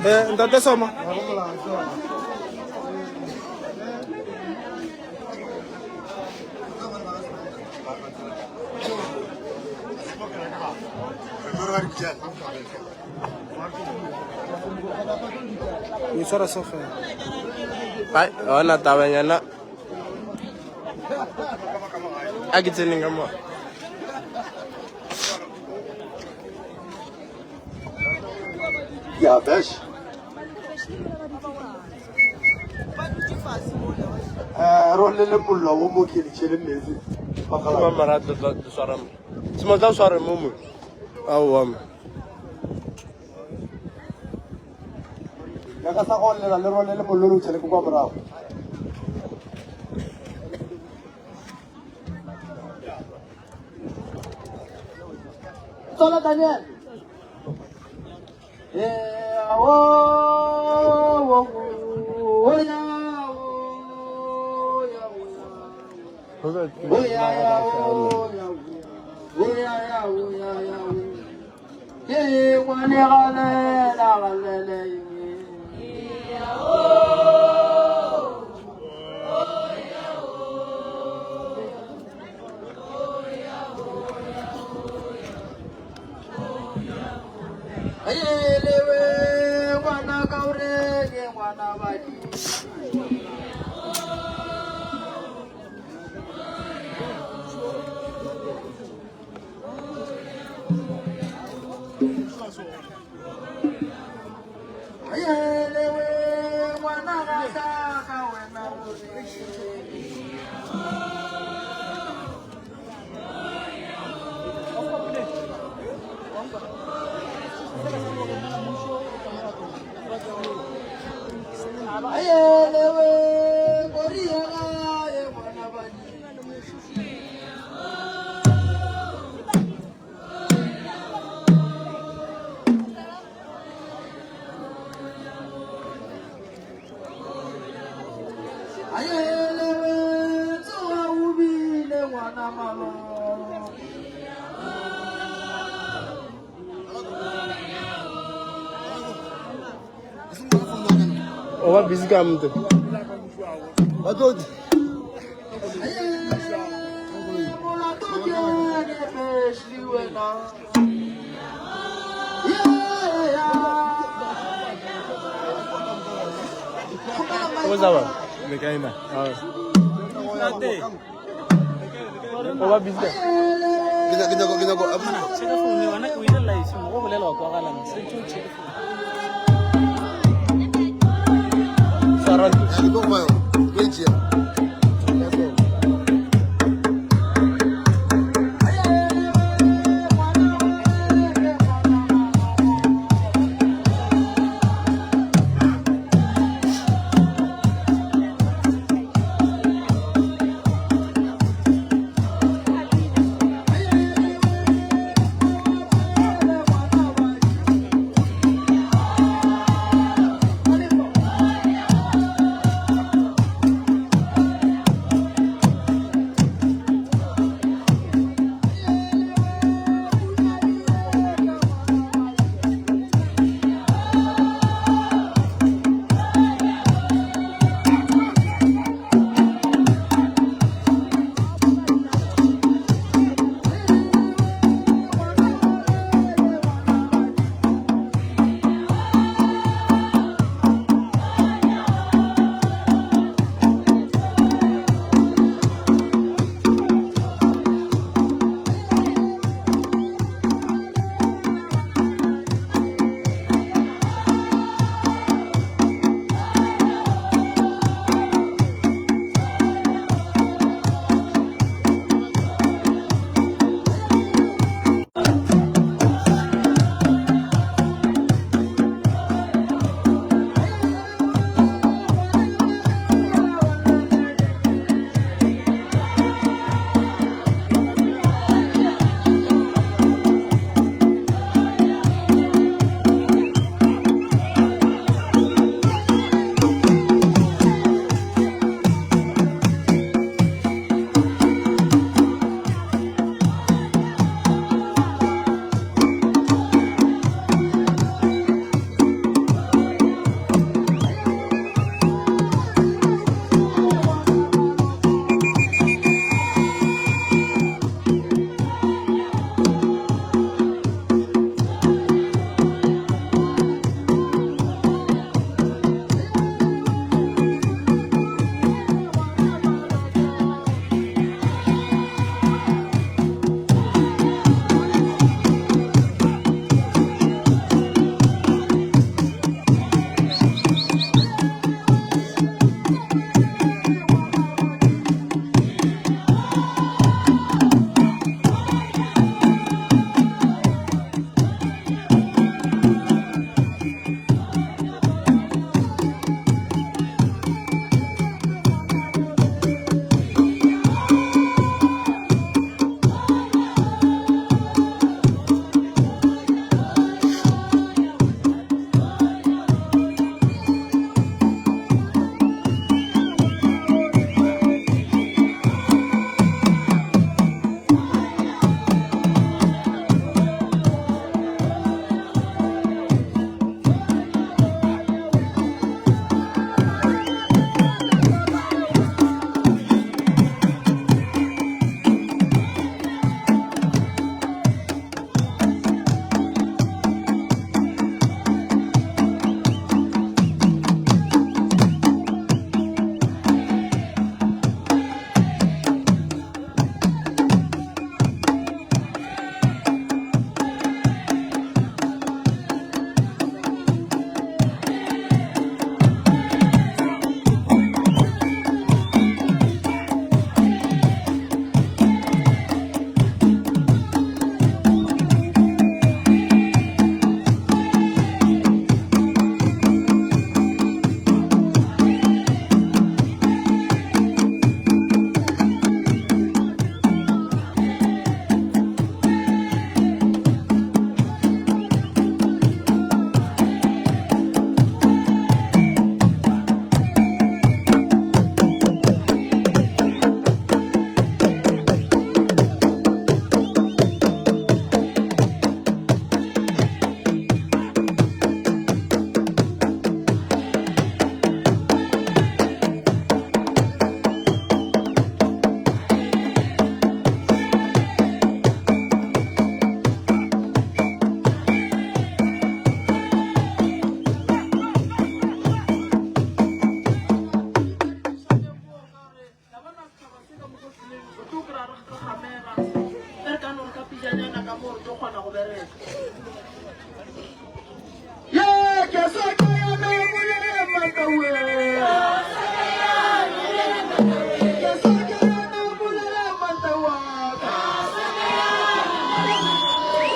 Eh, ntate Soma. O itshwara so fela. Ai, ona tabanyana. A ke tseneng ka mo. Ya besh. Eh, ro le le mollo wo mo ke le tšhele metsi. Ba mara tlo tlo swara mo. Se mo tla swara mo mo. Aowa mo. Ya ka sa go lela le role le mollo le tšhele kwa morago. Tsala Daniel. Yeah, oh, oh, oh, yeah, oh, yeah, oh, yeah, yeah, oh, yeah, oh, yeah, yeah, oh, yeah, yeah, oh. Yeah, ngwane galela, galela, yeah. Ayelewe ngwana ka o reke ngwana badi. Ayelewe ngwana ga sa ka wena o reke. Ayelewe koriega ye ngwana badi. Ayelewe tsoga o bile ngwana maloba. O ba busy ka mte. Ba tlo Molato ke ene Ashley wena. Yeah. O za ba. Le kae na? O ba busy ka. Ke nyaka ke nyaka ke nyaka Check phone yona o ile live go bolela wa kwagala se tšo check phone. Swara ntlo. ke tlo go fa yona. Ke tlo e tšea. pejanyana ka mo re tlo kgona go bereka. Ye ke sa ke ya no bolele matawe. Ke sa ke ya no bolele matawa.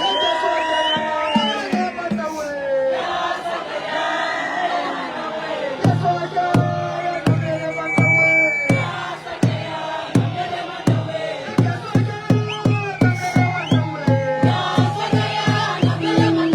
Ye ke sa ke ya no bolele matawe. Ke sa ke ya no bolele matawe. Ke sa ke ya no bolele matawe.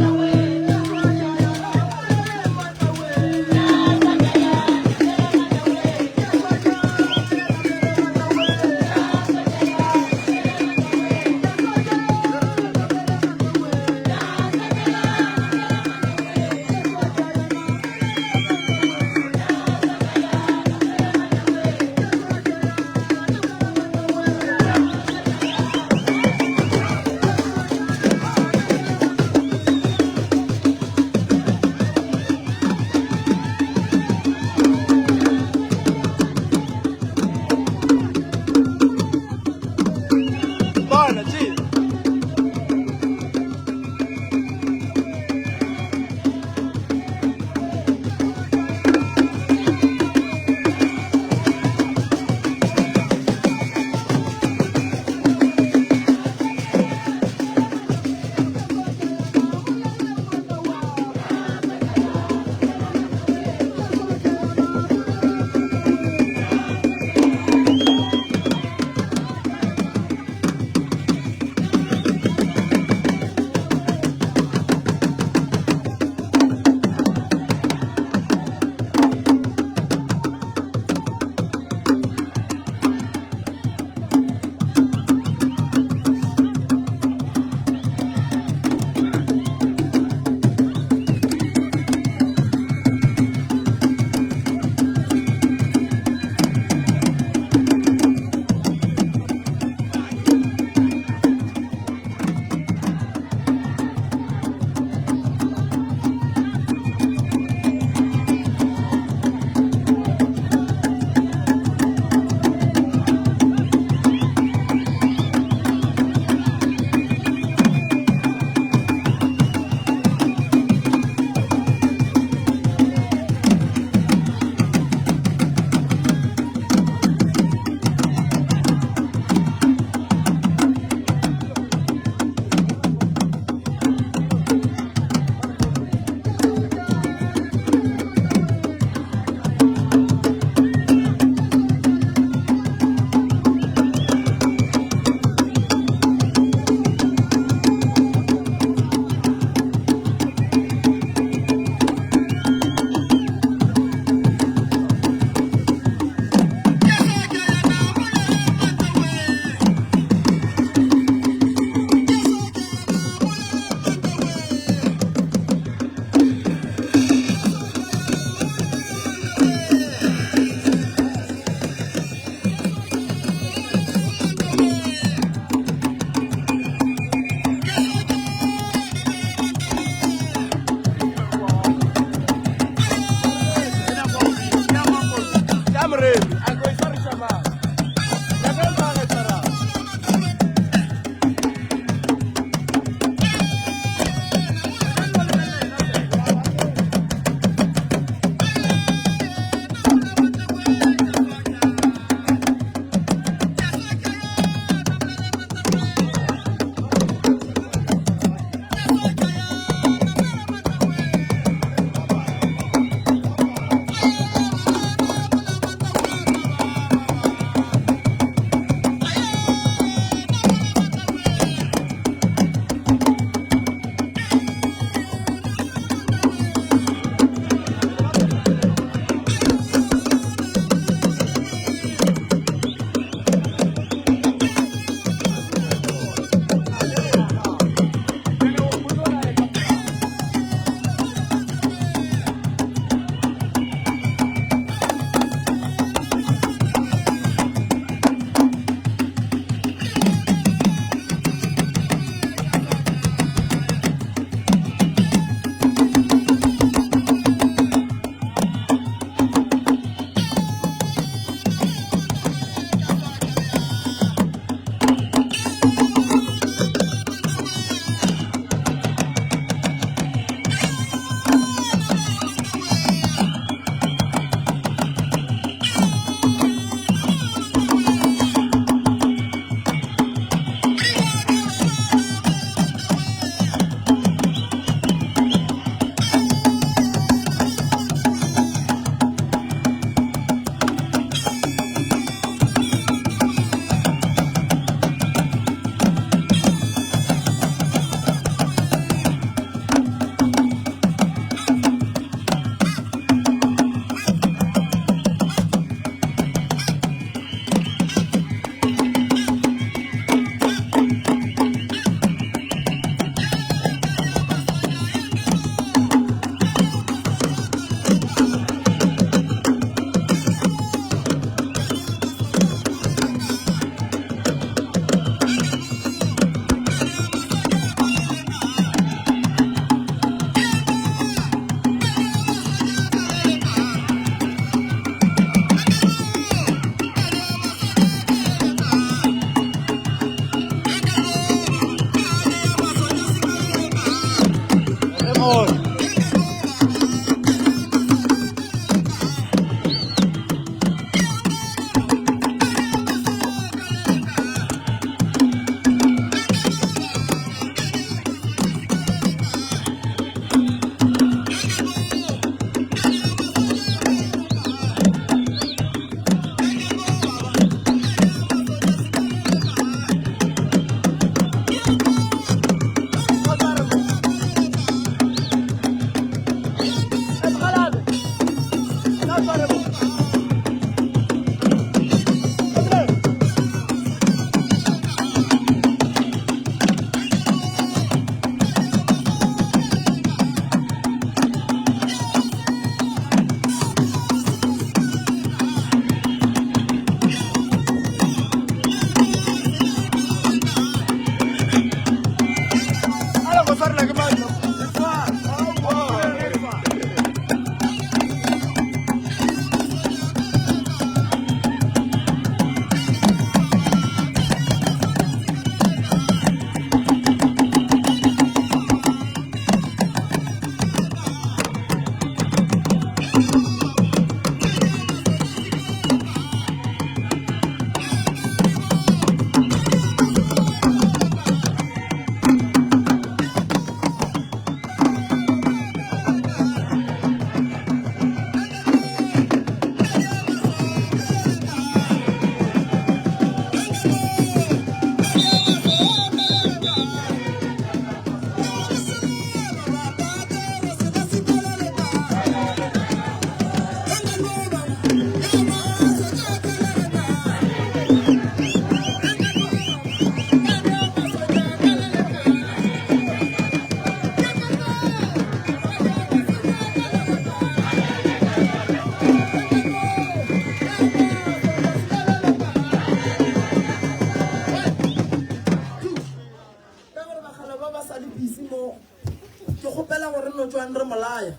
molaya.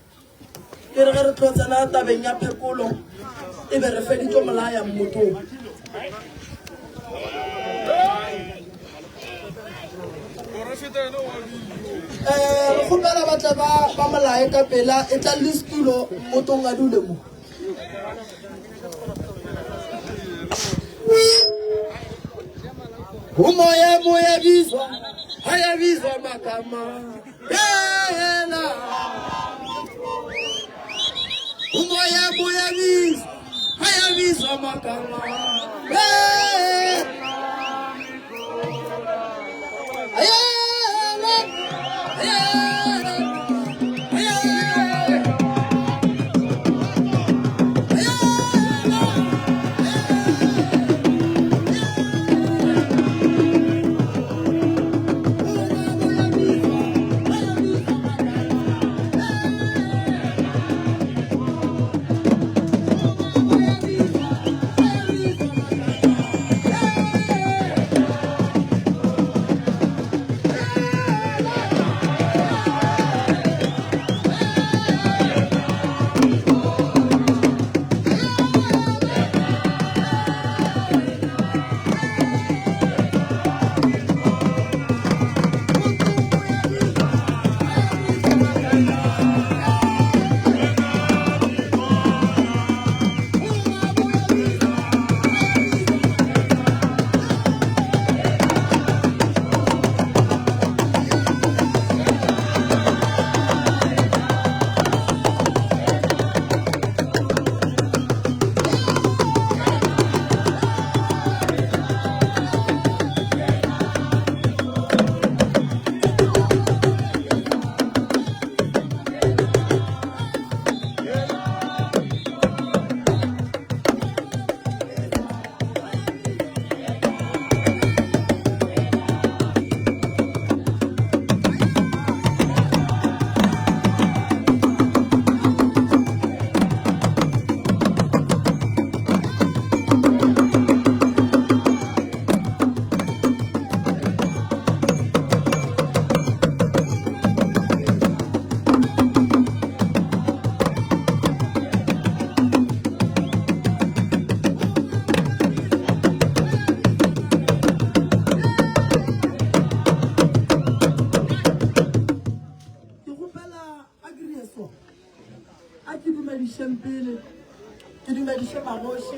E re ge re tlo tsena tabeng ya phekolo e be re feditšo molaya mmotong. Eh, re kgopela ba tle ba ba molaye ka pela e tla le setulo mmotong a dule mo. Umoya moya bizwa ayabizwa magama yena umoya moya bizwa ayabizwa magama yena ayena ayena ayena. Ke kgopela a ke re so a ke dumedišeng pele ke dumediše magoši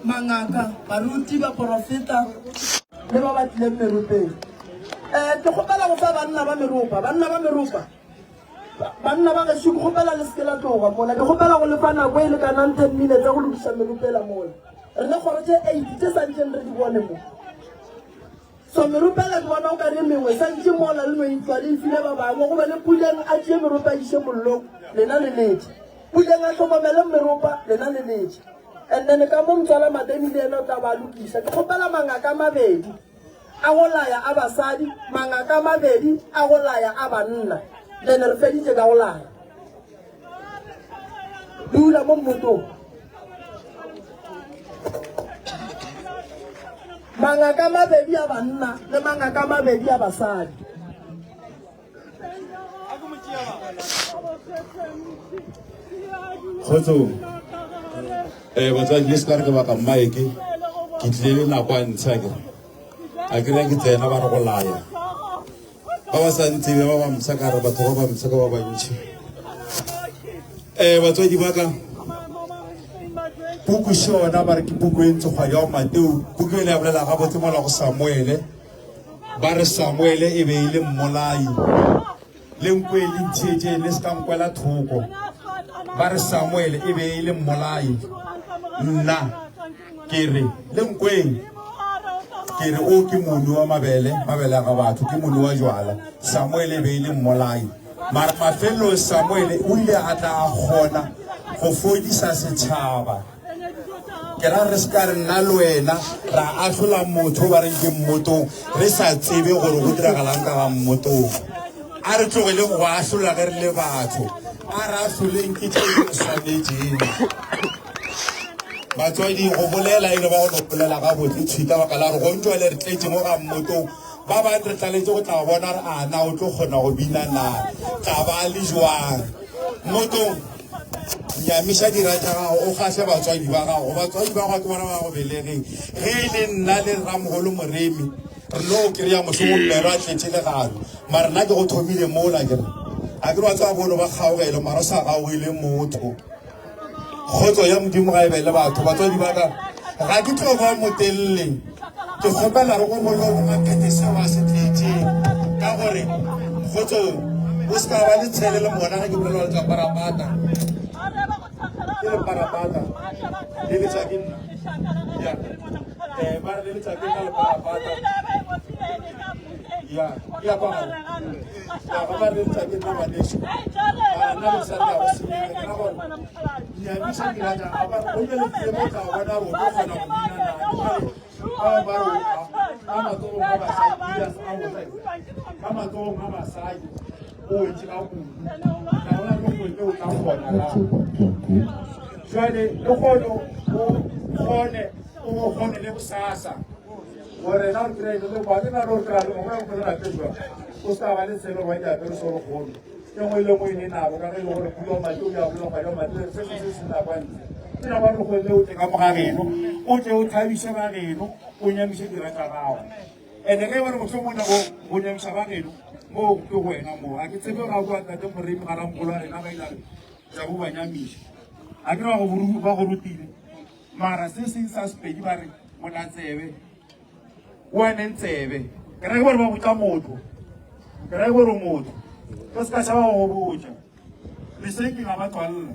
mangaka baruti baporofeta le ba ba tlileng meropeng um ke kgopela go fa banna ba meropa banna ba meropa banna ba gešo ke kgopela le seke la tloga mola ke kgopela go lefa nako e lekanang ten minutes go lokiša meropela mola re ne kgoro tše eight tše santseng re di bone mo So meropela ke bona o ka re mengwe sa ntše mola le no itswa le file ba bangwe go be le Puleng a tšee meropa a iše mollong lena le letše. Puleng a hlokomele meropa lena le letše. And then ka mo mtswala Mateni le yena o tla ba a lokiša. Ke kgopela mangaka a mabedi a go laya a basadi, mangaka a mabedi a go laya a banna. Then re feditše ka go laya. Dula mo mmotong. Mangaka a mabedi a banna le mangaka a mabedi a basadi. Kgotsong. Eh batswadi le se ka re ke baka mmaeke ke tlile le nako a ntsha ke a ke re ke tsena ba re go laya ba ba sa ntsebe ba ba mpsha ka re batho ba ba mpsha ka ba bantši um batswadi ba ka puku šona ba re ke puku e ntse kgwadi ya mateo puku e le ya bolela gabotse mola go samuele ba re samuele e be e le mmolai le nkwe le ntheetše le se ka nkwela thoko ba re samuele e be e le mmolai nna Ke re, le nkweng. Ke re, o ke monu wa mabele, mabele a ga batho, ke monu wa jwala. Samuele e be e le mmolai. Mara mafelelong Samuele o ile a tla a kgona go fodisa setšhaba. Ke ra re se ka re nna le wena ra ahlola motho ba reng ke mmotong re sa tsebe gore go diragalang ka ga mmotong. A re tlogeleng go ahlola ge re le batho. A re ahloleng ke tše di re swanetšeng. Batswadi, go bolela e no ba go no bolela gabotse thwi ka baka la gore gong jwale re tletše mo ga mmotong. Ba bang re tlaletše go tla bona re a na o tlo kgona go bina na, tla ba le jwang. Mmotong, nyamiša dira tša gago, o kgahle batswadi ba gago. Batswadi ba gago ke bona ba go belegeng. Ge e le nna le Ramogolo Moremi, re no kry-a mohlomong mmero a tletše legano. Mara nna ke go thomile mola ke re, a ke re wa tseba bono ba kgaogelo, mara o sa gaogele motho. Kgotso ya Modimo ga e be le batho. Batswadi ba ka, ga ke tlo ba motelele. Ke kgopela re go mongwe le mongwe a phethe seo a se tletšeng. Ka gore, kgotso, o se ka ba le tshele le mona ge ke bolela le tša parapata. Ke le parapata. Le letša ke nna. Ya. Eh, ba re le letša ke nna le parapata. Ya, ya kwagala. Ya, ba ba re letša ke nna ngwanešu. Mara nna le sa le ya go senyega. Ke ra gore, nyamiša dira tša gago. Ba re, gomme le tlile mo tla bona gore o tlo kgona go bina na. Jwale, bao ba re, ka matsogong a basadi, ka matsogong a basadi, o wetše ka kudu. Ga gona le kgone o tla kgona na. Jwale, le kgone o kgone, o kgone le bosasa. Gore na o kry-e le ba ke na le o kry-a le mongwe o kry-a apere o se ka ba le tshelo gore ke apere so lekgolo e nngwe le nngwe e ne nako ka ge e le gore pula madi o ya bola madi madi se se se se nako ntle ke na ba re go le o tle ka mo ga geno o tle o thabiše ba geno o nyamiše dira tsa gago ene ge ba re mohlomong go go nyamiša ba geno mo ke go wena mo a ke tsebe ga kwa ntate moremi ga ramogolo wa rena ba ile re ja bo ba nyamiša a ke re ba go rutile Mara se seng sa Sepedi ba re molatsebe o ane ntsebe. Ke ra ke gore ba botša motho. Ke ra ke gore motho. Ke se ka tšhaba go botša. Leseke ga ba tswalela.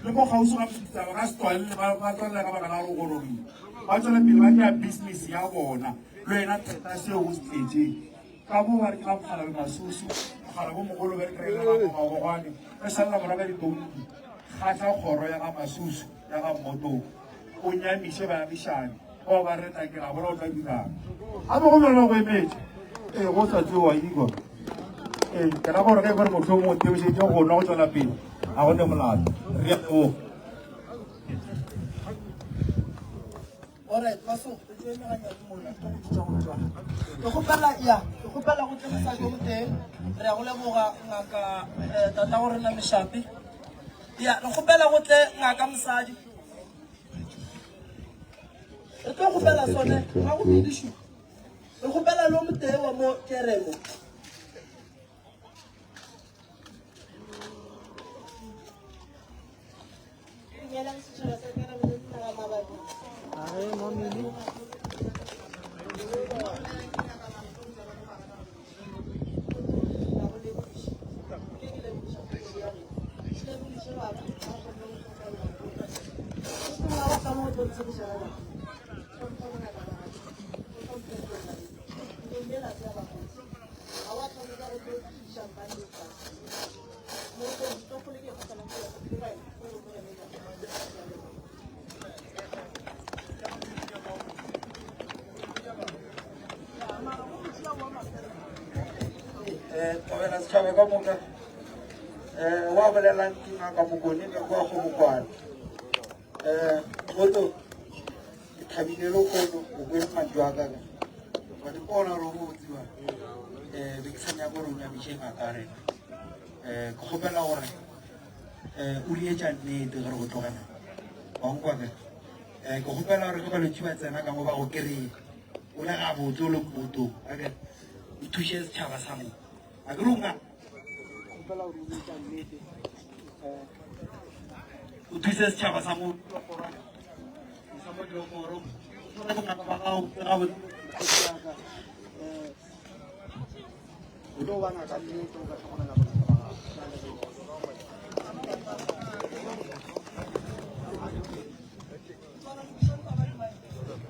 Le mo kgauswi ga Mosetsaba ga se tswalele ba ba tswalela ka baka la gore o gorogile. Ba tswela pele ba dira business ya bona. Le wena phetha seo o se tletšeng. Ka mo ba re ke ga Mokgalabje Masusu, Mokgalabje o mogolo be re kry-ile ga Magogwane. Re šalela morago ka ditonki. Kgahla kgoro ya ga Masusu. Ya ga Mmotong, o nyamiše baagišani bao ba reta ke ra bona o tla dirang. A bo go bjalo go emetše. Ee, go sa tsewa Igor. Ee, ke ra gore ge e gore mohlomong o theošetše go nwa go tšwela pele, ga go ne molato. Re a leboga. Alright, maso, re tlo eme ganyane mola, ke go tšwa go tšwa. Ke kgopela ya, ke kgopela go tle mosadi o motee. Re ya go leboga ngaka eh, tata go rena Meshapi. Ya, re kgopela go tle ngaka mosadi. Re tlo kgopela sone ga go bidišu. Re kgopela le o motee wa mo keremo. Dumelang setšhaba sa ka le naga mabapi. Tlogela setšhaba ka moka um wa bolelang ke ngaka Mokone ka kwa Kgobokwane. Um Boto, ke thabile lehono o kwele mantšu a ka ka wa di bona gore o botse ba um be ke sa nyaka gore o nyamiše ngaka ya rena. Um ke kgopela gore um o dietša nnete ge re go tlogela wa nkwa ke um ke kgopela gore ge balwetši ba tsena ka mo ba go kry-e o le gabotse o le mmotong ake o thuše setšhaba sa mo a ke re o nga o thuse setšhaba sa mo sa mo diomoro bongaka ba gago gabotse O tlo ba ngaka nnete o ka hlokomela bongaka ba gago.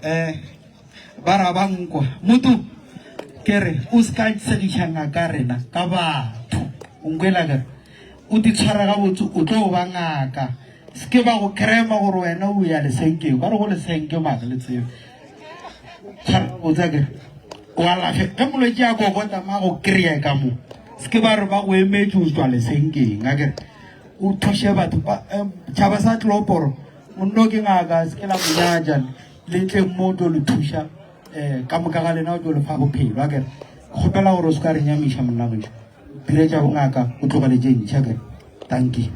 Eh, ba ra ba nkwa motho ke re o se ka segiša ngaka rena ka batho o nkwela kere o di tshwara gabotse o tlo ba ngaka se ke ba go krema gore wena o ya lesenkeng ba re go lesenke maka le tsebe tshwara gabotse akere o alafe ge molwetši a kokota ma go kry-e ka mo se ke ba re ba go emetše o tswa lesenkeng akere o thuše batho tšhaba sa tloporo monno ke ngaka se ke la monyatša le tle mo tlo le thuša um ka moka ga lena o tlo le fa bophelo akere kgopela gore o se ka re nyamiša monna gešo dire tša bongaka o tlogele tše ntšha akere tanki.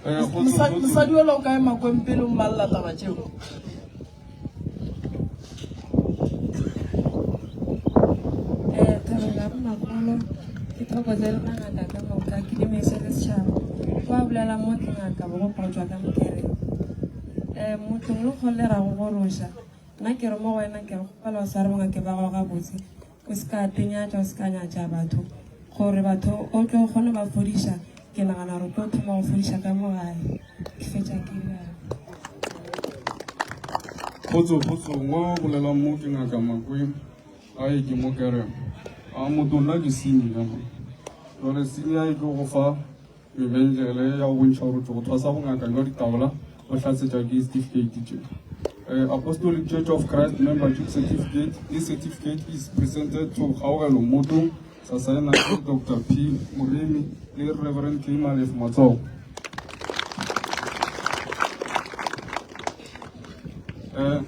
Mosadi ola o kae makweng pele o mmalela taba tšeo? Eh, thobela mmakgolo ke thokoze le mangaka ka moka ke dumediše le setšhaba go a bolela mo ke ngaka bogopa go tšwa ka mokereng um motlong le kgole ra go goroša nna ke re mo go wena ke re kgopela o sware bongake ba gago gabotse O se ka tenyatša, o se ka nyatša batho, gore batho o tlo kgone ba fodiša. Ke nagana gore o tlo thoma go fodiša ka mo gae. Ke fetša ke bjalo. Kgotso, kgotso, mo bolelang mo ke ngaka Makweng, gae ke mo Kerem. A motho nna ke senior mo. Jwale senior e tlo go fa Mebentlele ya go bontšha gore o tšo go thwasa bongaka jwa ditaola go hlatsetša ke certificate tše. Uh, Apostolic Church of Christ membership certificate. This certificate is presented to Kgaogelo Moto, sa saena ke Dr. P. Moremi le Reverend K. Malef Matsogo. Uh,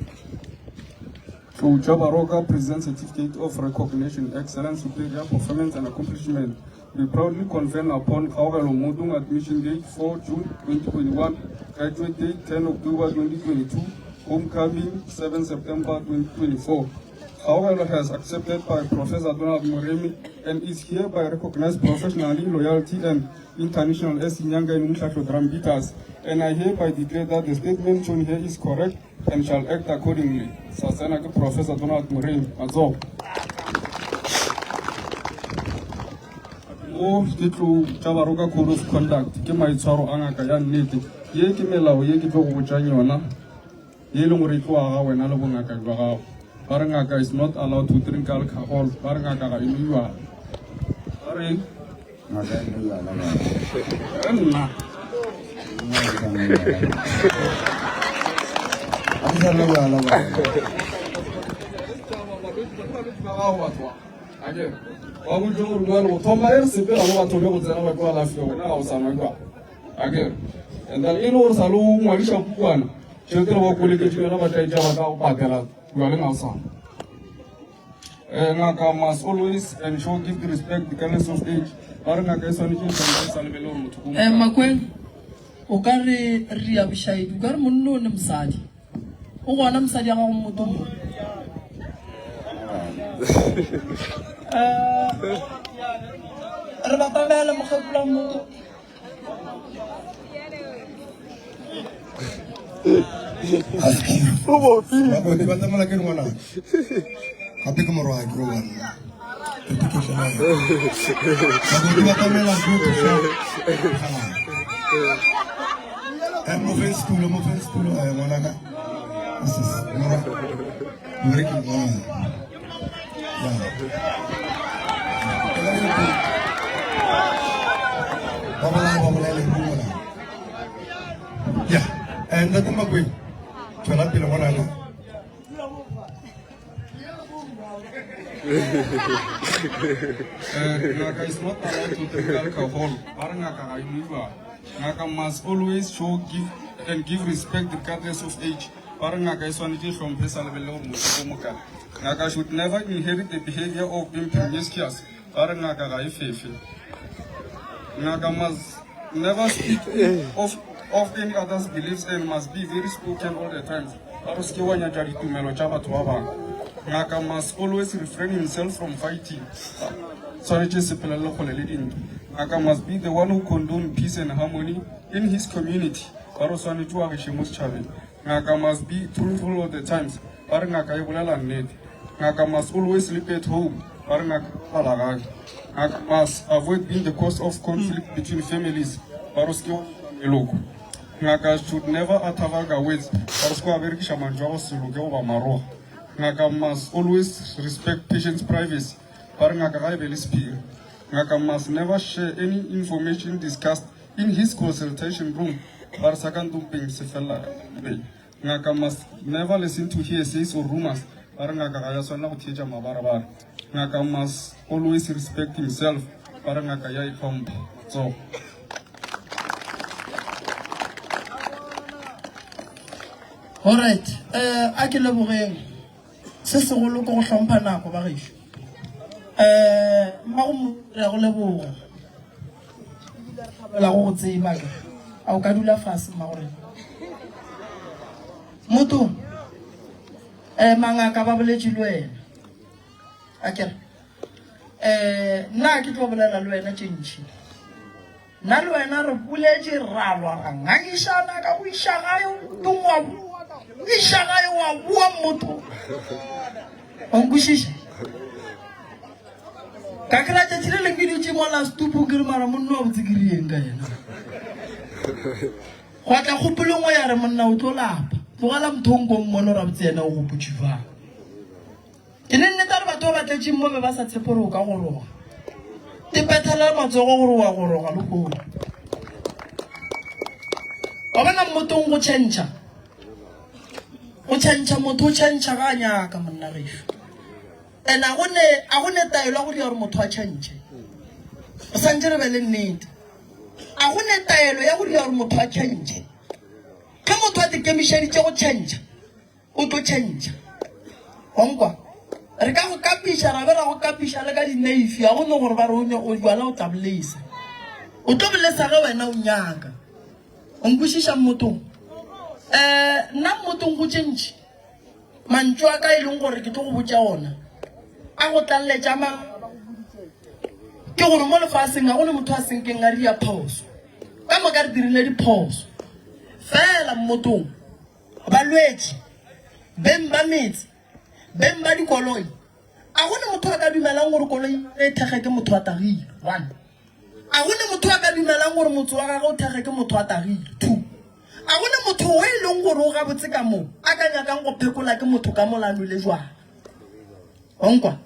Tlou tša Baroka present certificate of recognition, excellence, superior performance and accomplishment. We proudly convene upon Kgaogelo Modung admission date 4 June 2021, graduate date 10 October 2022, homecoming 7 September 2024. Kgaogelo has accepted by Professor Donald Moremi and is hereby recognized professionally, loyalty and international as Inyanga and Umhlahlo drum beaters. And I hereby declare that the statement shown here is correct and shall act accordingly. Sa tsena ke Professor Donald Moremi. Matsogo. Mo ke tlo tša baroka code of conduct ke maitshwaro a ngaka ya nnete. Ye ke melao ye ke tlo go botšang yona ye e leng gore e tlo aga wena le bongaka jwa gago. Ba re ngaka is not allowed to drink alcohol. Ba re ngaka ga e nwe jwala. Ba re Ngaka e nwe jwala ba. Re nna. Ga ke sa nwe jwala ba. Ba gago batho ba. Akere ba botse gore jwale go thoma e re sepela mo batho be go tsena ba tlo alafiwa wena ga o sa nwa jwala. Akere and then e le gore sa le o ngwadiša pukwana tšhelete le ba koleketše yona ba tla etša ba tla go patela jwaleng ga o sa nwa. Eh, ngaka must always ensure give the respect regardless of age. Ba re ngaka e swanetše e hlomphe e sa lebele gore motho ke o Eh, mokae. Makweng, o ka re re ya bošaedi, o ka re monna o ne mosadi. O gona mosadi ya gago motho mo. Eh, re batamela mokgekolo motho. Bakoti ba tsamaya ke ngwana gape ke morwa ke wa nna bakoti ba tsamela ke thusa eh mo fe setulo mo fe setulo eh ngwana ka morwa more ke ngwana ya ba bolaya ba bolaya le ngwana ya eh ntate Makweng tswela pele ngwanaka Eh, ngaka is not allowed to drink alcohol. Ba re ngaka ga e nwe jwala. Ngaka must always show give and give respect regardless of age. Ba re ngaka e swanetše e hlomphe e sa lebelele gore motho ke o mokae. Ngaka should never inherit the behavior of being promiscuous. Ba re ngaka ga e fefe. Ngaka must never speak of, of any other's beliefs and must be very spoken all the times. Ba re se ke wa nyatša ditumelo tša batho ba bangwe. Ngaka must always refrain himself from fighting. Tshwanetše e sepelele kgole le dintwa. Ngaka must be the one who condone peace and harmony in his community. Ba re o swanetše o agiše mo setšhabeng. Ngaka must be truthful all the times. Ba re ngaka e bolela nnete. Ngaka must always sleep at home. Ba re ngaka e robala gae. Ngaka must avoid being the cause of conflict between families. Ba re o se ke wa meloko. Ngaka should never utter vulgar words. Ba re se ke wa berekiša mantšu a go se loke goba maroga. Ngaka must always respect patient's privacy. Ba re ngaka ga e be le sephiri. Ngaka must never share any information discussed In his consultation room, ba re sa ka ntompeng se felela beng. Ngaka must never listen to hearsays or rumors. Ba re ngaka ga ya swanela go theetša mabarebare. Ngaka must always respect himself. Ba re ngaka ya itlhompha. Tsogo. Alright, eh a ke lebogeng. Se segolo ke go hlompha nako ba gešo. Eh mmago mo re a go leboga. Ebile re thabela go go tseba ke. A o ka dula fase mmagorena? Motho, eh, mangaka ba boletše le wena. A kere, eh, nna ke tlo bolela le wena tše ntši. Nna le wena re boletše ra lwa ra ngangišana ka go iša gae tong wa iša gae wa boa motho. O nkwešiša? Ka kry-a tšatši le leng ke dutše mola setupong ke re mara monna wa botse ke rieng ka yena. Gwa tla kgopolo nngwe ya re monna o tlo lapa. Tlogela motho o nko mmone gore a botse yena o gopotše jwang. Ke ne nnete gore batho ba ba tletšeng mo be ba sa tshepe gore o ka goroga. Te pethela matsogo gore wa goroga le koo. Wa bona mmotong go tšhentšha. Go tšhentšha motho o tšhentšha ga a nyaka monna gešo. And a go ne a go ne taelo ya go dira gore motho a tšhentšhe. Re santše re be le nnete. A go ne taelo ya go dira gore motho a tšhentšhe. Ge motho a ikemišeditše go tšhentšha, o tlo tšhentšha. Wa nkwa? Re ka go kapiša ra be ra go kapiša le ka dineifi, ga go ne gore ba re o ne o jwala o tla bolesa. O tlo bolesa ge wena o nyaka. O nkwešiša mmotong? Eh, nna mmotong go tše ntši. Mantšu a ka e leng gore ke tlo go botša ona a go tlaleletša ma ke gore mo lefaseng ga go ne motho a senkeng a ria phoso. Ka moka re dirile diphoso. Fela mmotong balwetši, beng ba metse, beng ba dikoloi, a go ne motho a ka dumelang gore koloi e thekge ke motho a tagile? One. A go ne motho a ka dumelang gore motse wa gagwe o thekge ke motho a tagile? Two. A go ne motho o e leng gore o gabotse ka mo a ka nyakang go phekola ke motho ka mola a nwele jwala? Wa nkwa?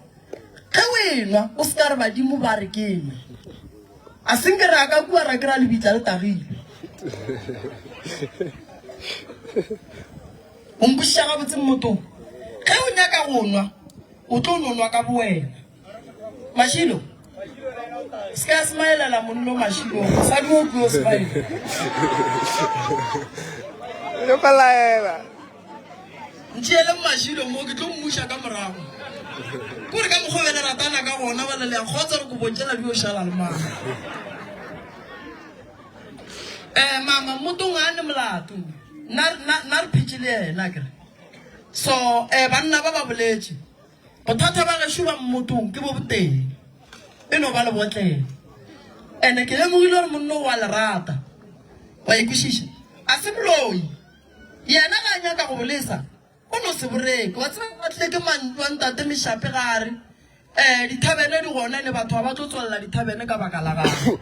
Ge o enwa o se ka re badimo ba re ke nwe. A se nke ra ka kua ra kry-a lebitla le tagile. O nkwešiša gabotse mmotong? Ge o nyaka go nwa, o tlo no nwa ka bowena. Mashilo, se ka smilela monno Mashilo, mosadi o tlo smile. Yo ka laela. Ntšeele Mashilo mo ke tlo mmuša ka morago. Kore ka mokgwa be le ratana ka gona ba le le ya kgotsa re kobo tšela di yo šala le mama. Eh mama motong a ne molato. Nna nna re phetše le yena kere. So eh banna ba ba boletše. Bothata ba gešo ba mmotong ke bo botee, e no ba lebotlelo. Ene ke lemogile gore monna o a le rata. Wa e kwešiša? A se moloi. Yena ga a nyaka go bolesa, o no se boreke. Wa tseba ba tlile ke mantšu a ntate Mešape ga a re, um dithabene di gona ene batho ga ba tlo tswalela dithabene ka baka la gagwe.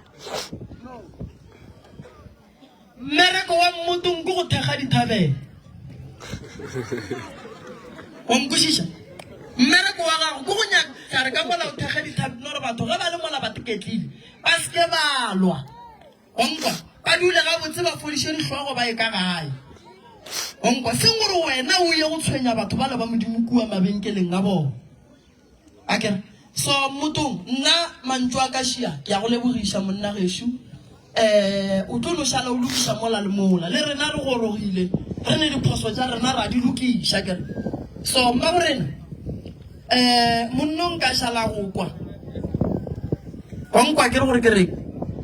Mmereko wa mmotong ke go thekga dithabene. Wa nkwešiša? Mmereko wa gago ke go nyaka re ka mola o thekge dithabene gore batho ge ba le mola ba teketlile ba se ke ba lwa. Wa nkwa? Ba dule gabotse ba fodiše dihlogo ba ye ka gae. Wa nkwa? Seng gore wena o ye go tshwenya batho bale ba Modimo kua mabenkeleng a bona. A ke re, So, mmotong, nna mantšu a ka šia, ke a go lebogiša, monna gešo. Um, o tlo no šala o lokiša mola le mola. Le rena re gorogile, re ne diphoso tša rena ra di lokiša, ke re. So, mmaborena, um, monno nka šala go kwa. Wa nkwa ke re gore ke reng?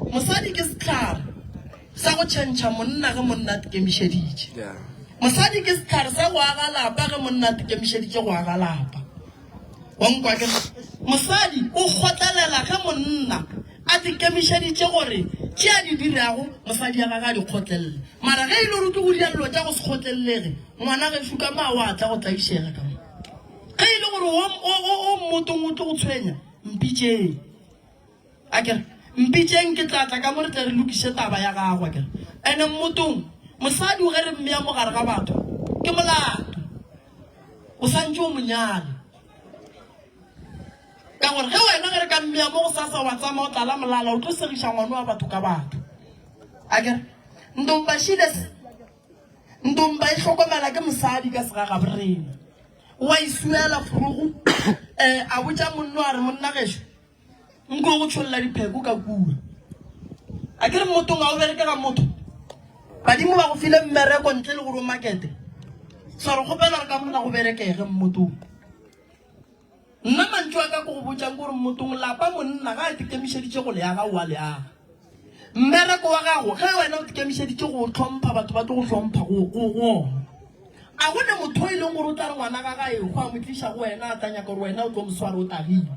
Mosadi ke sehlare sa go tšhentšha monna ge monna a tikemišeditše. Mosadi ke sehlare sa go aga lapa ge monna a tikemišeditše go aga lapa. Wa nkwa ke re? Mosadi o kgotlelela ge monna a tikemišeditše gore tše a di dirago mosadi ya gagwe a di kgotlelele. Mara ge e le gore o tlo go dira dilo tša go se kgotlelelege, ngwana gešo ka mo a wa tla go tlaišega ka mo. Ge e le gore o, o, o, o mmotong o tlo go tshwenya, mpitšeng. A ke re, Mpitšeng ke tla tla ka mo re tle re lokiše taba ya gago. A ke re, Ene mmotong, mosadi o ge re mmea mo gare ga batho, ke molato. O santše o mo nyale. Ka gore ge wena ge re ka mmea mo gosasa wa tsamaya o tlala molala, o tlo segiša ngwana wa batho ka batho. A ke re, Ntomba šile Ntomba e hlokomela ke mosadi ka segagaborena. O a e suela forogo, eh, a botša monno a re, Monna gešo, Nko go tšholla dipheko ka kua. A ke re mmotong ga o bereke ga motho. Badimo ba go file mmereko ntle le gore o makete. So re kgopela gore ka mona go berekege mmotong. Nna mantšu a ka ko go botšang ke gore mmotong lapa monna ga a ikemišeditše go le aga o a le aga. Mmereko wa gago, ge wena o ikemišeditše go o hlompha, batho ba tlo go hlompha go, go, go ona. A go ne motho e leng gore o tla re ngwana ga gae go a mo tliša go wena a tla nyaka gore wena o tlo mo swara o tagilwe.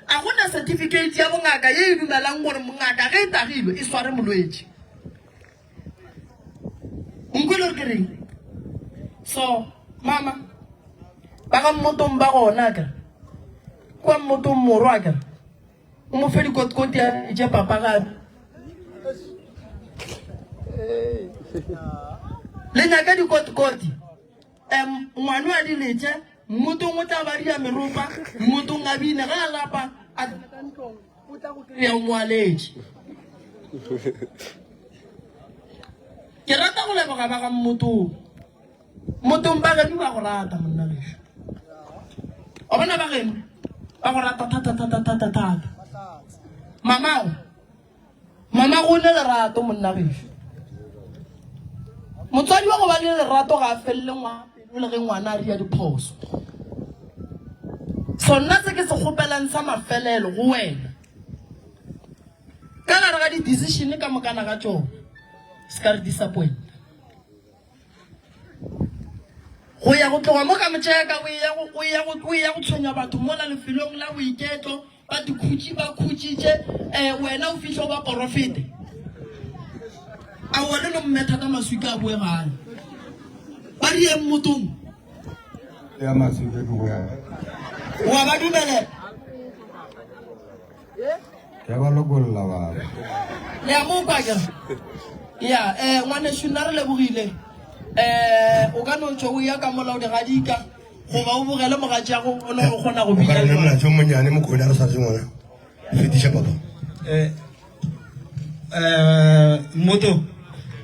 A go na certificate ya bongaka ye e dumelang gore ngaka ge e tagilwe e sware molwetši. O nkwele gore ke reng? So, mama, ba ga mmotong ba gona ka kwa mmotong morwa ka o mo fe dikotikoti a je papa gape. Le nyaka dikotikoti. Um ngwano a di letše, mmotong o tla ba dia meropa, mmotong a bine ga a lapa a tsena ka ntlong o tla go kry-a o mo aletše. Ke rata go leboga ba ga mmotong. Mmotong ba geno ba go rata monna gešo. O bona ba geno ba go rata thata thata thata thata. Mamao Mama go ne lerato monna gešo. Motswadi wa go ba le lerato ga a felele ngwana pelo le ge ngwana a ria diphoso. So nna se ke se kgopelang sa mafelelo go wena ka gare ga di-decision ka mokana ga tšona se ka re disappoint. Go ya go tloga mo ka motšeka o eya go o eya go o eya go tshwenya batho mola lefelong la boiketlo ba dikhutši ba khutšitše um wena o fihle o ba porofete a wena no mmetha ka maswika a boe gae ba rieng motong ya maswika ke go ya wa ba dumelela Ke a ba lokolla baba. Le a mo kwa ke? Ya, eh ngwanešu nna re lebogile. Eh o ka no tšwa o ya ka mola o di gadika goba o bogele mogatšago o no kgona go O ka re bitša. monna jo monyane mokone a re swaretse ngwana. Fetiša papa. Eh, eh, mmoto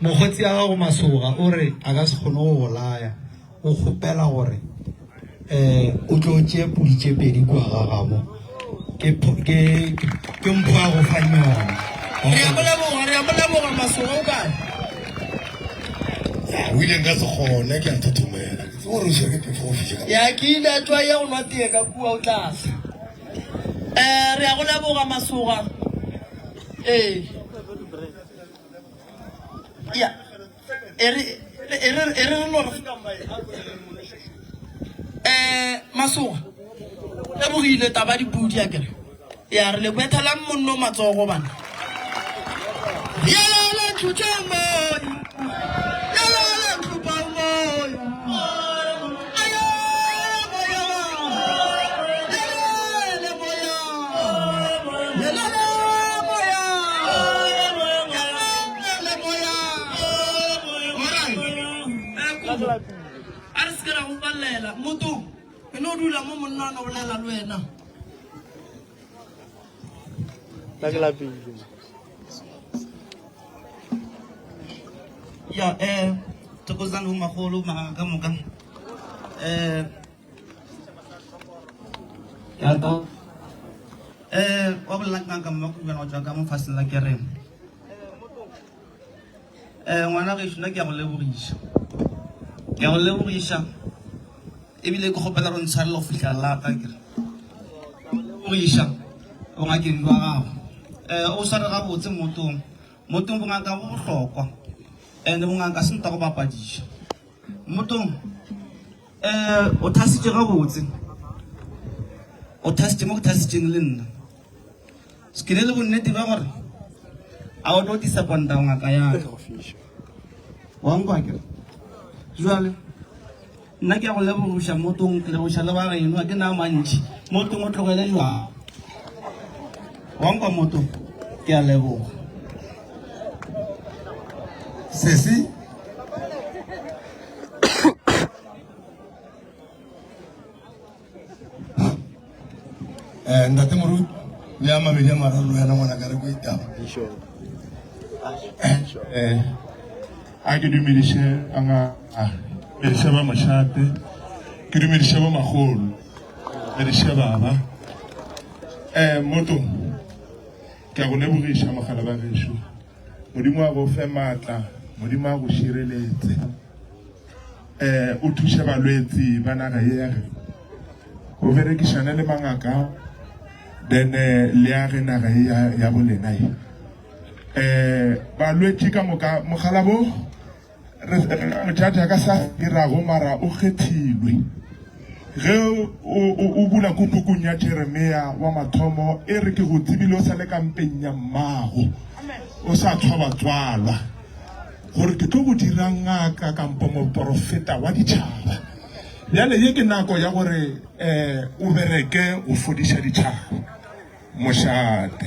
mokgotsi ya gago masoga o re a ka se kgone go go laya o kgopela gore um o tlo tšee pudi tše pedi kua ga gabo ke ke ke mpho ya go fang yona Re a mo leboga, re a mo leboga masoga o kae? Ya, o ile nka se kgone ke a thothomela. Ke tsebe gore o tshwere ke phefo go fiša ka. Ya ke ile a tšwa ya go nwa tee ka kua o tlase. Eh re a go leboga masoga. Ee. Ya. E re e re e re re no re eh masoga lebogile taba dipudi a kere ya re le bethelang monno matsogo bana yalala ntlo moyo yalala ntlo moyo A re se ke ra go palela motho e no dula mo monna a no bolela le wena. Nna ke lapile. Ya eh thokozang ho magolo ma ka moka. Eh ya to eh wa bolela ka ka mma go tswa ka mo faseng la kereng. Eh ngwana gešo nna ke ya go lebogiša. Ke ya go lebogiša ebile ke kgopela go ntshwarela go fihla lata ke re. Lebogiša bongakeng bja gago. Eh o sware gabotse motong. Motong bongaka bo bohlokwa. And bongaka se nta go bapadiša. Motong eh o thasitše gabotse. O thasitše mo ke thasitšeng le nna. Ke ne le bonnete bja gore a o tlo disappointa ngaka ya ka. Wa nkwa ke re? Jwale nna ke ya go lebogiša mo tong ke lebogiša le ba geno a ke na mantši mo tong o tlogele jwang. Wa nkwa mo tong ke a leboga. Sesi Eh, ntate moruti le a mabedi a mararo wena ngwana ka re ko itaba Eh, a ke dumediše anga dumediše ba mošate ke dumediše ba magolo dumediše baba um moto ke a go lebogiša mogala ba gešo modimo a go fe maatla modimo a go šireletse um o thuše balwetsi ba naga ye ya geno o berekišane le mangaka then eh, le age naga ye ya, ya bolena ye. Um balwetši ka moka mokgalabo re re ka mo judge ka sa dirago mara o kgethilwe. Ge o, o, o bula ko pukung ya Jeremia wa mathomo e re ke go tsebile o sa le ka mpeng ya mmago o sa tshwa tswalwa gore ke tlo go dira ngaka kampo moporofeta wa ditšhaba. Bjale ye ke nako ya gore um o bereke go fodiša ditšhaba. Mošate.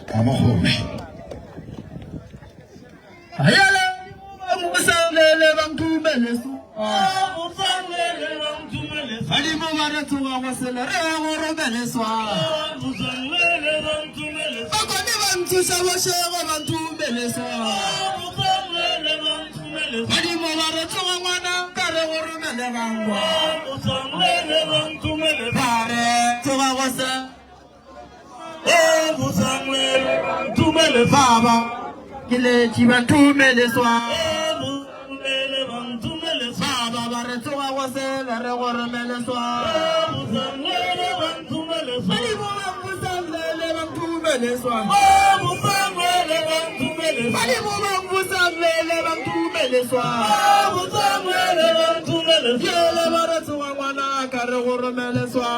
Ka magoši. Badimo ba re tsoga go sele re ya go romeleswa. Bakone ba nthuša bošego ba nthumeleswa. Badimo ba re tsoga ngwana ka re go romele bangwa. Ba re tsoga go se. Baba ke letši ba nthumeleswa. Baba ba re tsoga go sele re go romeleswa. Badimo ba mbusamlele ba nthumeleswa. Badimo ba mbusamlele ba nthumeleswa. Yele ba re tsoga ngwana ka re go romeleswa.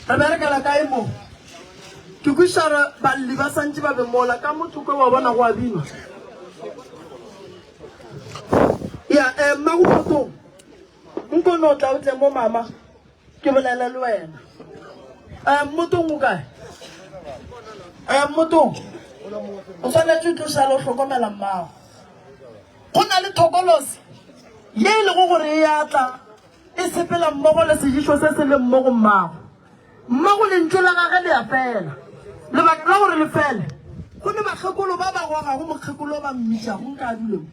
Re berekela kae mo? Ke kwešiša gore balli ba santše ba be mola ka mo thoko wa bona go a binwa. Ya, eh, mmago Motong, nko no tla o tle mo mama, ke bolele le wena. Eh, Motong o kae? Eh, Motong, o swanetše o tlo šala o hlokomela mmago. Go na le thokolosi ye e lego gore e a tla e sepela mmogo le sejišo se se leng mo go mmago. Mmago lentšu la gage le a fela. Lebaka la gore le fele, go ne bakgekolo ba ba gogago mokgekolo ba mmitšago nka a dule mo.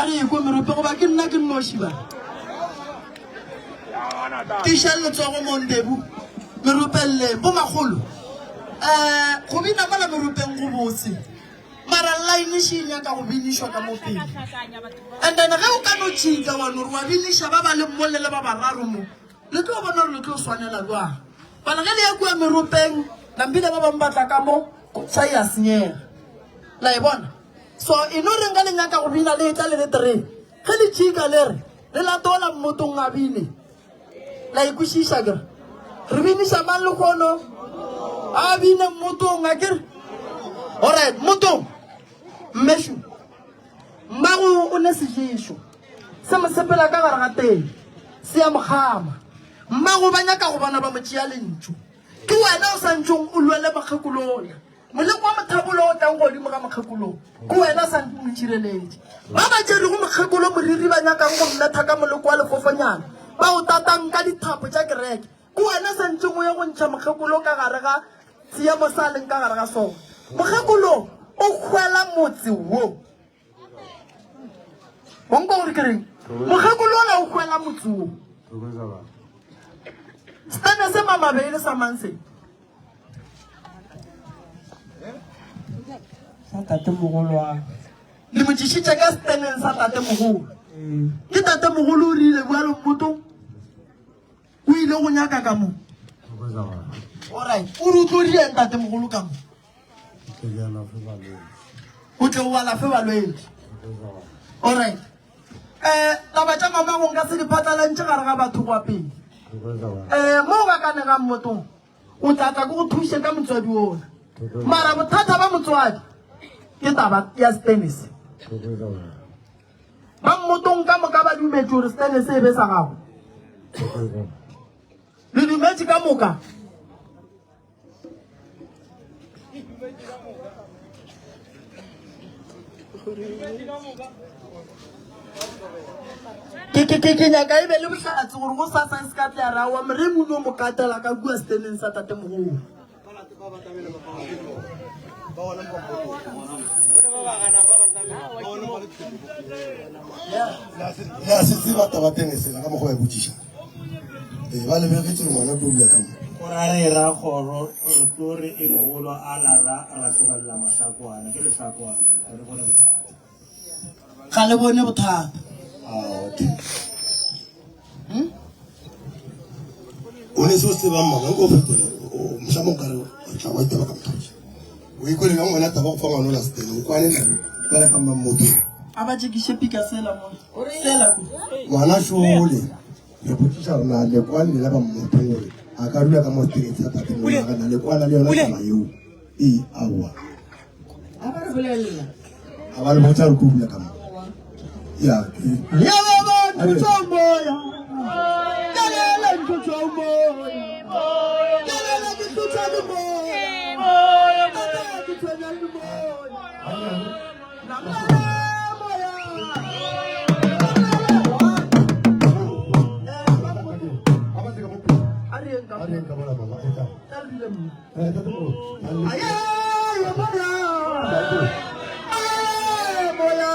re ekwe merope goba ke nna ke nnoši ba? Tiišang letsogo mo Ndebu meropelleng. Bo makgolo, um go bina mola meropeng go botse, mara line še e nyaka go binišwa ka mo pele. And then ge o ka no tšhika wa no re wa biniša ba ba leng mo le le ba bararo mo, le tlo bona gore le tlo swanela bjang. Bana ge le ya kua meropeng, nampile ba bangwe ba tla ka mo, sa ya senyega. La e bona? So e no reng ge le nyaka go bina le etla le le tree. Ge le tšika le re, le latola mmotong a bine. La e kwešiša ke re? Re biniša mang lehono? A bine mmotong a ke re? Alright, mmotong. Mmešo. Mmago o ne seješo. Se mo sepela ka gare ga teng. Se ya mo kgama. Mmago ba nyaka go bona ba mo tšea lentšu. Ke wena o sa ntšong o lwele mokgekolola. Moleko wa mothabolo o tlang godimo ga mokgekolo ke wena sa ntse o itšhireletše. Ba ba tšerego mokgekolo moriri ba nyakang go mmetha ka moleko wa lefofonyana, ba o tatang ka dithapo tša kereke, ke wena sa ntseng o ye go ntšha mokgekolo ka gare ga seemo sa a leng ka gare ga sona. Mokgekolo o hwela motse wo. Wa nkwa gore ke reng? Mokgekolo ola o hwela motse wo. Setene se mamabeele sa mang se? Sa tatemogolo wa ka. Le mo tšišitše ka seteneng sa tatemogolo. Ke tatemogolo o rile bjalo mmoto o ile go nyaka ka mo. Alright, o re o tlo rieng tatemogolo ka mo? O tle o alafe balwetši. Alright. Eh, taba tša mamago nka se di phatlalantše gare ga batho kwa pele. Eh, mo ba ka negang mmotong. O tla tla ke go thuše ka motswadi wola. Mara bothata ba motswadi ke taba ya Stennis. Ba mmotong ka moka ba dumetše gore Stennis e be sa gago. Le dumetše ka moka. Ke ke ke ke nyaka e be le bohlatse gore go sasa e se ka tla ra wa moremi o no mo katela ka kua steneng sa tatemogolo. Le a se tseba taba teng e sela ka mokgwa wa e botšiša. Ee, ba lebegetše gore ngwana o tlo dula ka mo. Go ra re ra kgoro re tlo re e mogolo a lara ra tlogelela mahlakwana ke lehlakwana ga re bone bothata. Ga le bone bothata. Hmm? O ne se o se tsebang mama nko o fetole mohlamo nkare re tla wa itaba ka motho. O ikwele bjang wena taba go fa ngwana o la setene o kwane naye kwana ka mmammoto. A ba tšekiše pika sela mo. Sela ku. Ngwana šole. Re botšiša gore na le kwane le ba mmotong gore a ka dula ka mo seteneng sa tate mo na le kwana le yona taba eo. Ee, aowa. A ba re bolelela. A ba le botša gore ko dula ka mo. Ya, ke. Ya ba ba ntho moya. Ya la la ntho moya. Ya la la ke tlotsa le moya. Tata ke tshwenya le moya. Namela moya. A re eng ka A re eng ka mola mama e tla. Tla re dule mo. Eh, tate mogolo. Aye, moya. Aye, moya.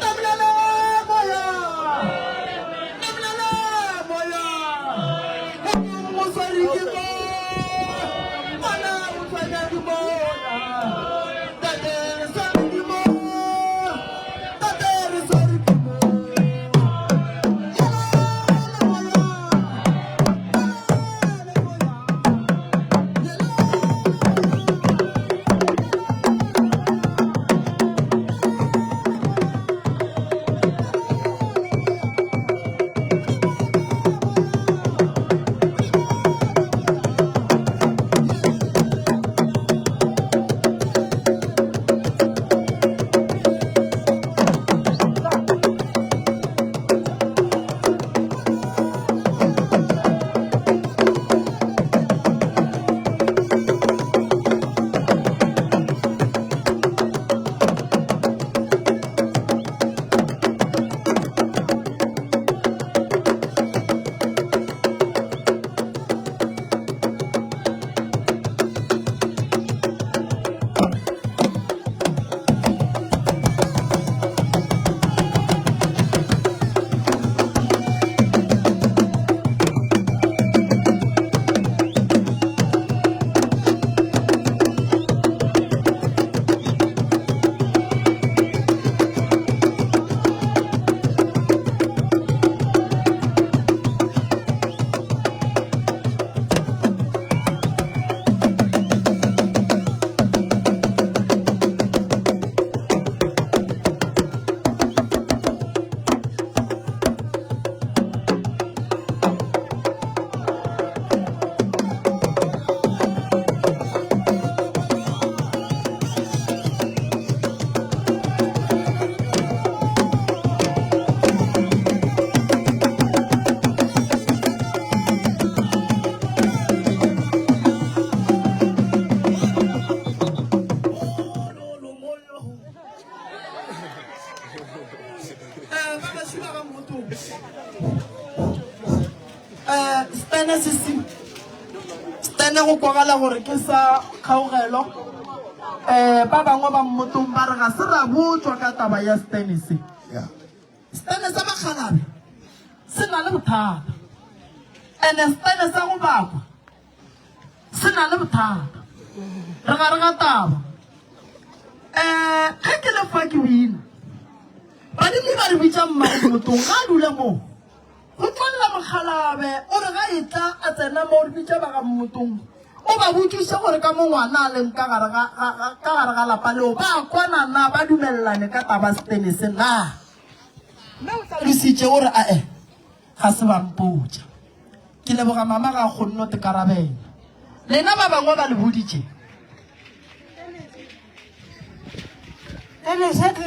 Namlela moya. Namlela moya. O swere ke moya. Ngwana o tshwenya ke moya. Tate re swere ke moya. Tate re swere ke moya. Yelele moya. Yelele moya. Magoši ba ga Mmotong. Um Stene se se Stene go kwagala gore ke sa kgaugelo. Um ba bangwe ba Mmotong ba re ga se ra botšwa ka taba ya Stene se. Stene sa bakgalabe se na le bothata. Ene stene sa go bakwa se na le bothata. Re gare ga taba. Um ge ke le fa ke bina, badimo ba re bitša mmago motong ga a dula moo. Go tšwelela mokgalabe o re ga etla a tsena mo re bitša ba ga mmotong. O ba botšiše gore ka mo ngwana a leng ka gare ga, ga, ga, ka gare ga lapa leo ba kwana na, ba dumelelane ka taba setene se na. Mme o hlalositše o re ae ga se ba mpotša. Ke leboga mama ga a kgonne go tekarabela. Lena ba bangwe ba le boditše. Ene se ke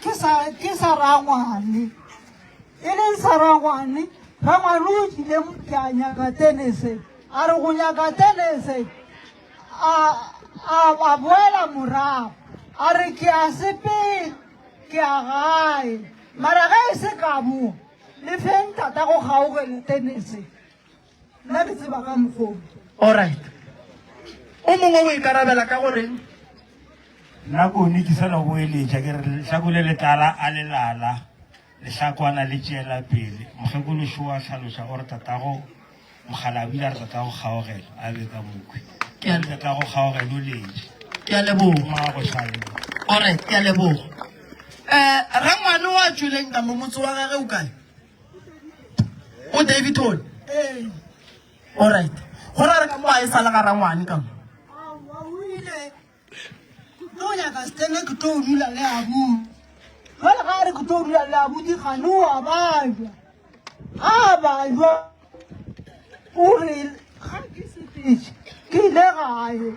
ke sa ke sa rangwane. E leng sa rangwane, rangwane o tlile ke a nyaka tenese. A re go nyaka tenese a a a boela morago. A re ke a sepela ke a gae. Mara ge e se ka mo le feng tata go gaogele tenese. Nna ke tseba ka mokgwa. Alright. O mongwe o ikarabela ka goreng? Nna kone ke sa no boeletša ke re lehlako le letala a lelala lehlakwana le tšeela pele mokgekolo šo a hlaloša o re tatago mogala o ile a re tatago kgaogelo a be ka mokhwi Ke a- tatago kgaogelo o letše Ke a leboga. Mmago šale. Alright, ke a leboga. Eh, rangwane wa tšweleng ka mo motse wa gage o kae? O Davidton. Ee. Alright. Go ra re ka mo a e sa le ga rangwane ka mo. Aowa o ile tlo nyaka setene ke tlo dula le abuti. Jwale ga a re ke tlo dula le abuti gane o a bajwa. Ga a bajwa o re ga ke sepetše ke ile gae.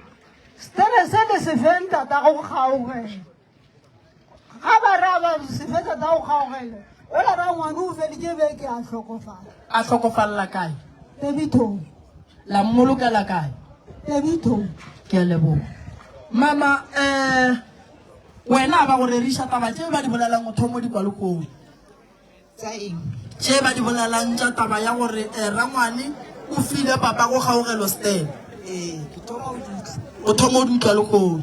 Setene se le se feng tatago kgaogelo. Ga ba re a ba se fe tatago kgaogelo. Ola rangwane o feditše beke a hlokofala. A hlokofalela kae? Daveyton. La mmolokela kae? Daveyton. Ke a leboga. Mama, eh, wena a ba go reriša taba tše ba di bolelang o thomo di kwa lekong. Tsa eng? Tše ba di bolelang tša taba ya gore eh, rangwane o file papa go kgaogelo Stan. Ee, ke thoma o di utlwa. O thoma o di utlwa lekong.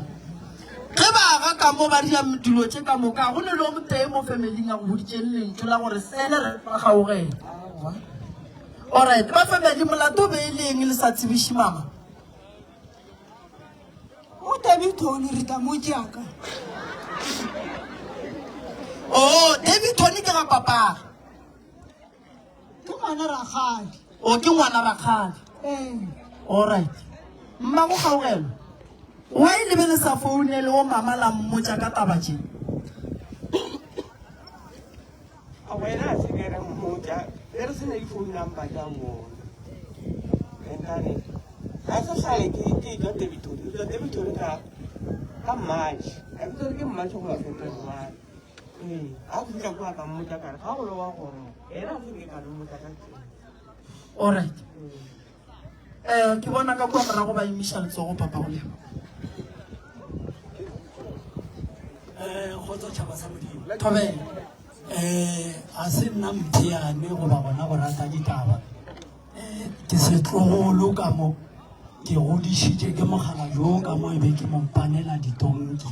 Ge ba aga ka mo ba dira dilo tše ka moka, go ne le o motee mo familing a go boditšeng lentšu la gore Sele re fa kgaogelo. Aowa. Alright, ba family molato o be e le eng le sa tsebiše mama? O Daveyton re tla mo tšea ka. Oh, Daveyton ke ga papa. Ke ngwana rakgadi. O ke ngwana rakgadi. Ee. Alright. Mmago kgaogelo. Why le be le sa founele o mama la mmotša ka taba tše? Wena a se ke re mmotša be re se na di-phone number tša bona and then ga se hlale ke ke tšwa Daveyton ke tšwa Daveyton ka ka March ga ke tsebe ke March goba February ee ga ke fihla kua ka mmotša ka re ga o le wa gore yena a se ke ka mmotša ka tsela Alright. Eh, ke bona ka kua morago ba emiša letsogo papa go leba. Eh, kgotso tšhaba sa modimo Thobela. Eh, a se nna mtheane goba gona go rata ditaba Eh, ke setlogolo ka mo ke godišitše ke mogala jo ka mo e be ke mo panela ditonki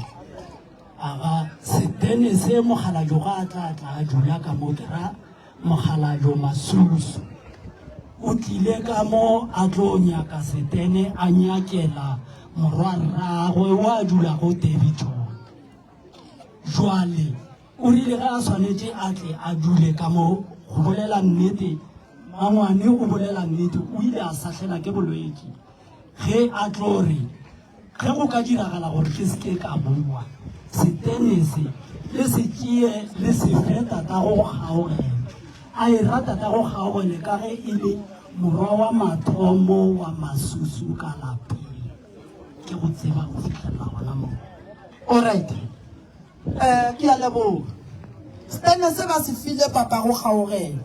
aga setene se mogala jo ga a tla tla a dula ka mo ke ra Mokgalabje Masusu o tlile ka mo a tlo nyaka setene a nyakela morwarragwe o a dulago Daveyton. Jwale o rile ge a swanetše a tle a dule ka mo go bolela nnete, mangwane o bolela nnete, o ile a sahlela ke bolwetši ge a tlo re Ge go ka diragala gore ke se ke ka boa, setene se le se tšee le se fe tatago go kgaogelo. A e ra tatago kgaogelo ka ge e le morwa wa mathomo wa masusu ka lapeng. Ke go tseba go fihlelela gona moo. Alright. Eh, ke a leboga. Setene se ba se file papago kgaogelo.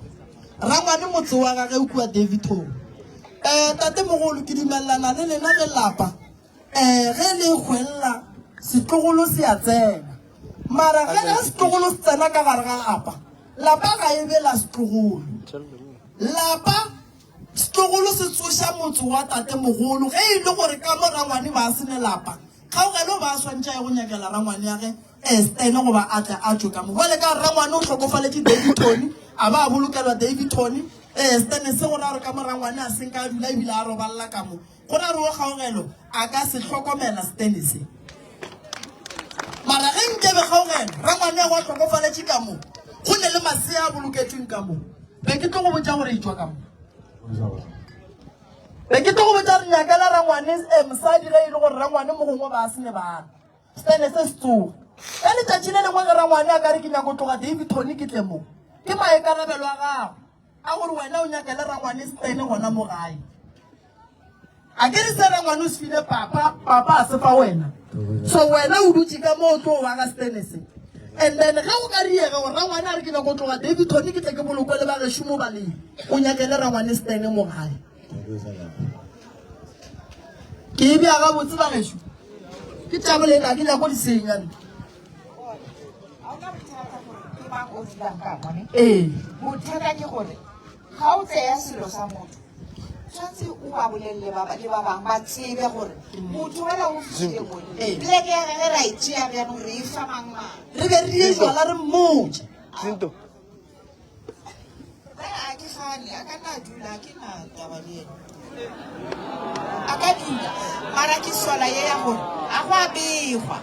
Rangwane motse wa gage o kua Daveyton. Eh, tatemogolo ke dumelelana le lena ge lapa eh ge le hwella setlogolo se a tsena. Mara ge ge setlogolo se tsena ka gare ga apa, la Lapa ga e be la setlogolo. Lapa, setlogolo se tsoša motse wa tatemogolo. Ge e le gore ka mo rangwane ba se ne lapa, Kgaugelo o ba a swantše a ye go nyakela rangwaneage Estene goba a tle a tšwe ka mo. Bjale ka gore rangwane o hlokofaletše Daveyton, a ba a bolokelwa Daveyton, Estene se go ra gore ka mo rangwane a se nka a dula ebile a roballa ka mo. Go ra gore wo Kgaugelo a ka se hlokomela Stene se. Mara ge nkebe Kgaugelo rangwaneago a hlokofaletše ka mo, go ne le masea a boloketšweng ka mo, be ke tlo go botša gore etšwa ka mo. Be ke tlo go botša gore nyakela rangwane eh, mosadi ge e le gore rangwane mo gongwe ba se ne bana. Stene se se tsoge. Ka letšatši le lengwe ge rangwane a ka re ke nyako tloga Daveyton ke tle mo, ke maikarabelo a gago a gore wena o nyakele rangwane Stene gona mo gae. A ke re se rangwane o se file papa, papa a se fa wena. So wena o dutše ka mo o tlo wa ga Stene se. And then ge o ka riega gore rangwane a re ke nyako tloga Daveyton ke tle ke bolokwe le ba gešo mo baleng, o nyakele rangwane Stene mo gae. Ke e bea gabotse ba gešo. Ke tša bolena ke nyako di senya. Ee. Bothata ke gore ga o tseya selo sa motho tshwanetse o ba bolelele ba le ba bangwe ba tsebe gore motho wela o fitlhile mone pleke ya gage ra e tšea bjanong re e fa mang mang Re be re ye jwala re mmotše. Zinto. A ke gane a ka nna a dula ke na taba le ena a ka dula mara ke sola ye ya gore a go a begwa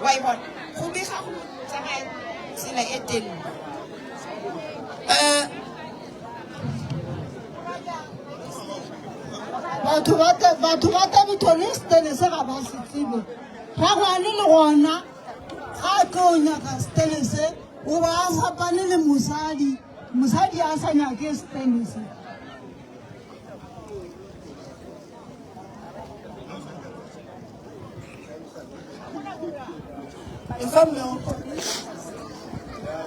wa e bona go bega go tsamaya tsela e telele um batho ba batho ba Daveyton stene se ga ba se tsebe rangwane le gona ga a tlo nyaka stene se o ba a fapane le mosadi mosadi a sa nyake stene se Efa mme o.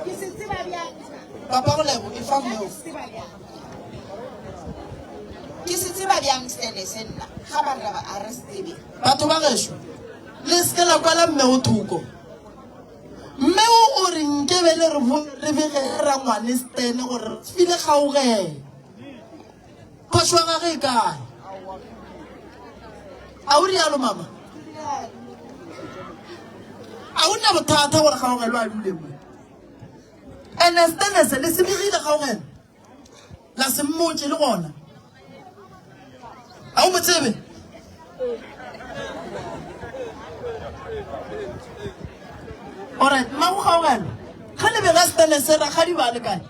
Ke se tseba bjang? Papa go lebo, efa mme o. Ke se tseba bjang sene se nna ga ba re a re se tsebe. Batho ba gešo, le se ke la kwala mme o thoko. Mme o o re nkebe le re re bege rangwane stene gore re file kgaogelo. Phošo ya gage e kae? A o rialo mama? A o na bothata gore kgaogelo a dule mo? Ene stenese le se begile kgaogelo la se mmotše le gona. A o mo tsebe? Alright, mmago kgaogelo ge le bega stenese rakgadi ba le kae?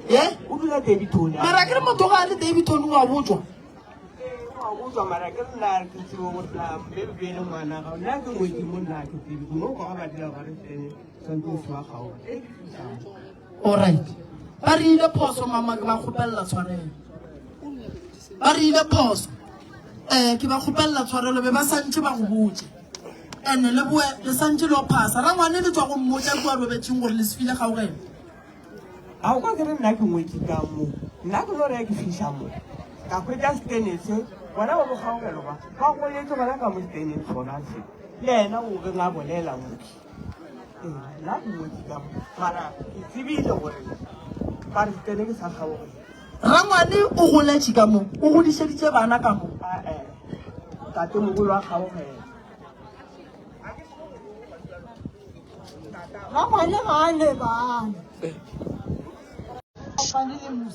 Ye? O dula Daveyton. Mara ke re motho ga a le Daveyton o a botšwa. Wa botšwa mara ke re nna ke tsebe gore na mme be le ngwana ga nna ke ngwetsi mo nna ke tsebe ke no kwa ga ba dira ba re tsene tshwanetse o fiwa gago. Alright. Ba re ile phoso mama ke ba kgopelela tshwarelo. Ba re ile phoso. Eh ke ba kgopelela tshwarelo be ba santše ba go botše. Ene le boe le santše le o phasa. Rangwane le tšwa go mmotša kua robetšeng gore le se file kgaogelo. A o kwa ke re nna ke ngwetši ka mo. Nna ke no re ke fihla mo. Ka hwetša setene se, bona ba bokgaogelo ba, ba goletše gona ka mo seteneng sona se. Le yena o reng a bolela moki. Ee, nna ke ngwetši ka mo. Mara ke tsebile gore ba re setene ke sa kgaogelo. Rangwane o goletše ka mo, o godišeditše bana ka mo. Ae, tatemogolo wa kgaogelo. Rangwane ga a lebale. Kopane le mos.